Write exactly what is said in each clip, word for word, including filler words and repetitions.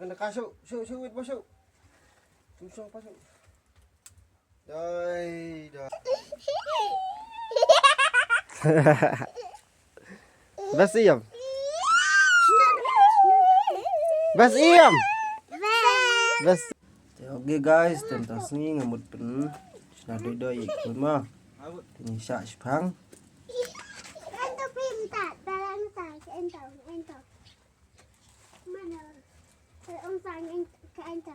Kena ka shu, shu, shu, wait, pa shu. Shu, shu, pa shu. Dai, dai. Bas ïam. Bas ïam. Bas. Okay guys, tang tang sngi nga mut pyn shna doi doi ïa ki ma. Tang shah shipang. Ento pim ta, dalam ta, ento, ento. Mana? Ong sang ento, ka ento.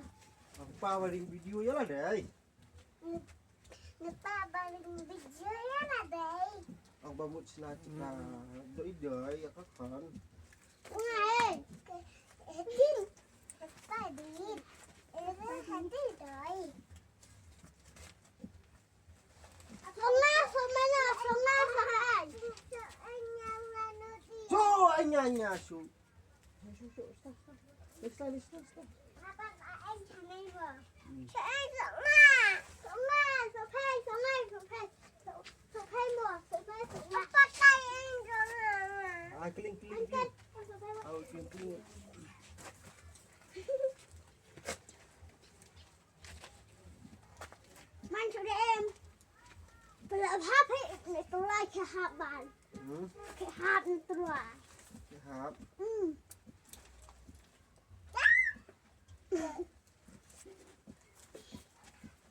Ang pa ba ring video ïa la dei. Napa ba ring video ïa la dei. Ang ba mut sna tika doi doi ïa ka khan. Ngai. Din. Pa din. Ebe hati doi. Sunga, sunga, sunga, sunga. So, anya, anya, so. Man, to em. Pela hap he, ne tulai ke hap ban. Hmm? Ke hap ne tulai. Ke hap. Hmm.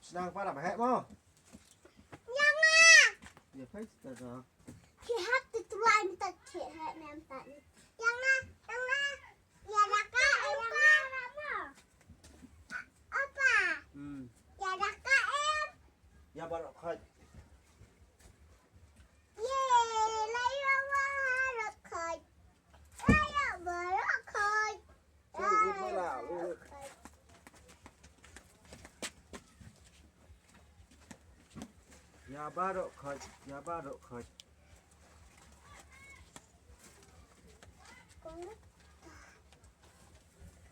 Snang para ba hek mo. Yang ah. Ya, pais ta ka. Ke hap te tulai minta ke hek ne minta. Yang ah, yang ah. Ya raka em pa. Apa? Hmm. Ya raka em. Ya baroh khot. Ye, la ya baroh khot. La ya baroh khot. Sorry, wait, wait, wait. Ya baroh khot, ya baroh khot.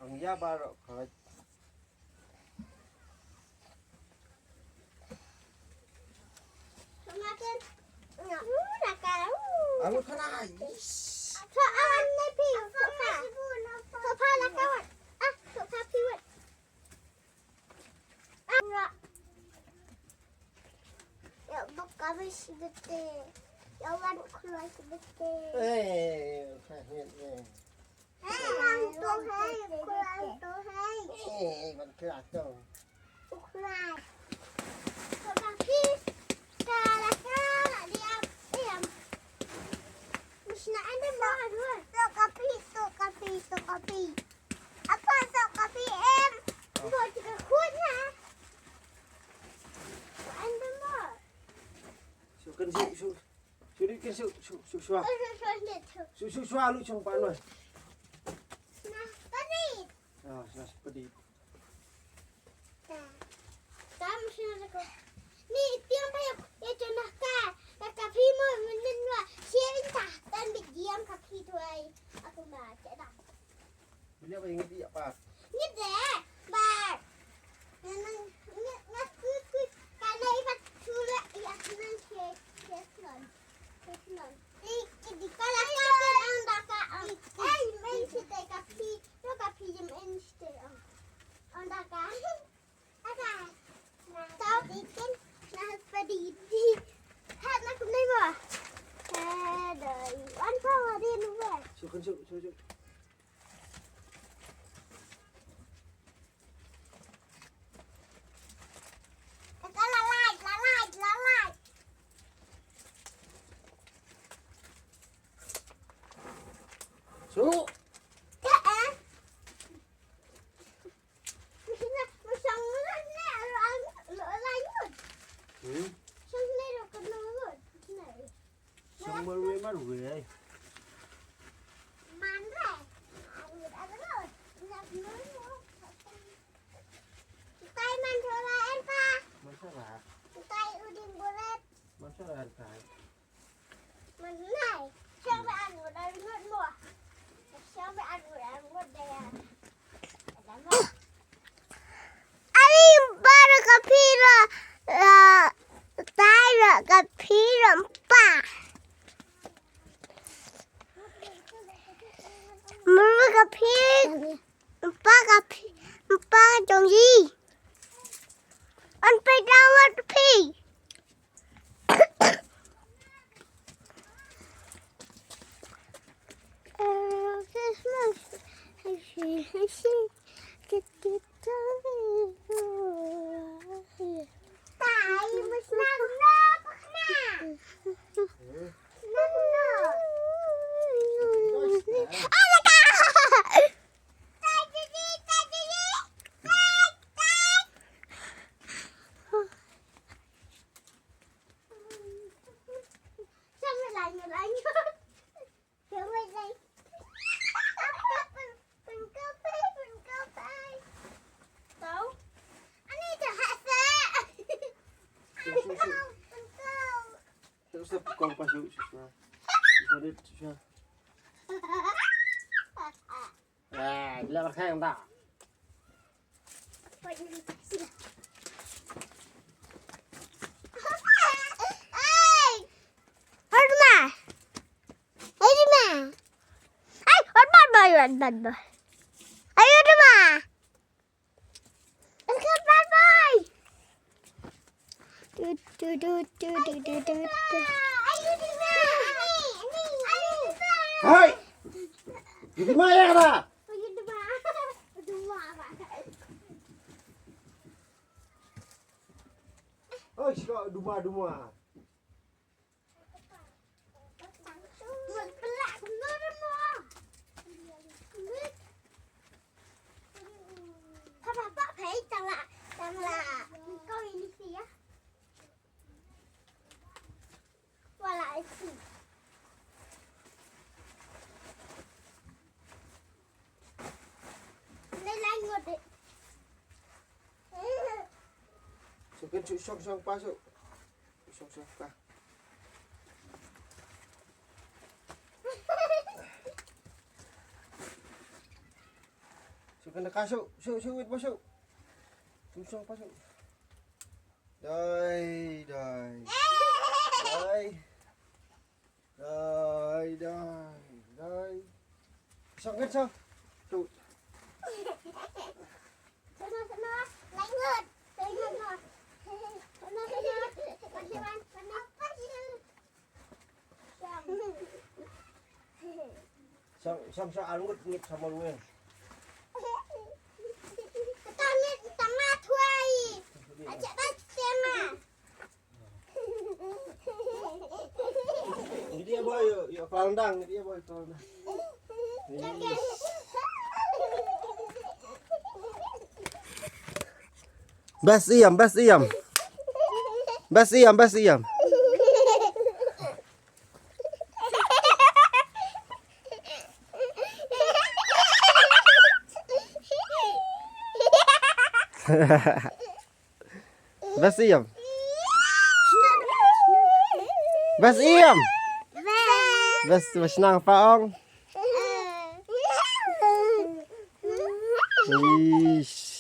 Ang ya baroh khot. Angut khana. Ish. Ya, baka bisi bete. Ya, wan kulai bete. Eh, eh, eh. Eh, wan tu hai, kulai tu hai. Eh, wan kulai tu. Kulai. Kulai. Kala kala diam, diam. Mesti nak ada mah dua. Tu kopi, tu kopi, tu kopi. Apa tu kopi em? Buat tiga kuat lah. Anda mah. Shu kan shu, shu. Shu di kan shu, shu, shu, shu. Shu, shu, shu, shu. Shu, shu, shu, alu chung pa noi. Nah, tadi. Ah, shu, shu, tadi. Ta. Ta, mesti nak aku. Ni, tiang payah, ya, tu nak ka. Nak ka phi mo, menen wa. Siapa entah, tan bit diam ka phi tu ai. Aku mah, tak dah. Beliau apa yang dia apa? Ni deh, bar. Nang, nang, nang, kui, kui. Kalau ibat sulit, ya, senang ke, ke, senang. Ke, senang. Ni, di kalau kau dah ka, eh, main sitai ka phi, tu ka phi main sitai, ah. Anda ka. Ada. Nah, tau bikin, nah, pedidi. Hat nak kena ba. Ada. Wan pa wa din wa. Suk, suk, suk, suk. Kata lalai, lalai, lalai. Suk. Ka, eh? Hmm? Shang marwei marwei. Mansara. Mansara. Man nai, siang ba an ngut, an ngut mo. Siang ba an ngut, an ngut da ya. Ani baroh ka phi ra, ra, tai ra ka phi ra pa. pa jong i. An peit lawat phi. Shu, shu, shu. Shu, shu, kong pa, shu, shu, shu. Shu, shu, shu. Ah, gila, pakai yang tak. Hey! Hey, Rima! Hey, Rima! Hey, what bad boy, what bad boy? Hey, Rima! Let's go, bad boy! Du, du, du, du. Hey! Ini mah ya kata. Oi, suka duma-duma. Shu ken shu shong shong pa shu. Shu shong shong pa. Shu ken ka shu shu shu wit pa shu. Shu shong pa shu. Dai dai. Dai. Dai, dai, dai. Song, kan, song. Tu. Sana, sana. Lanjut. Sana, sana. Sana, sana. Mana, mana? Apa sih? Song. Song, song, song, alungut ngit sama lu, eh. Kita ngit tengah tuai. Ajak tak sama. Ngi dei ïa boy, ïa, ïa khlawar dang, ngi dei ïa boy khlawar dang. Best ïam, best ïam. Best ïam, best ïam. Best ïam. Best ïam. Best, best nang pa ong. Ish.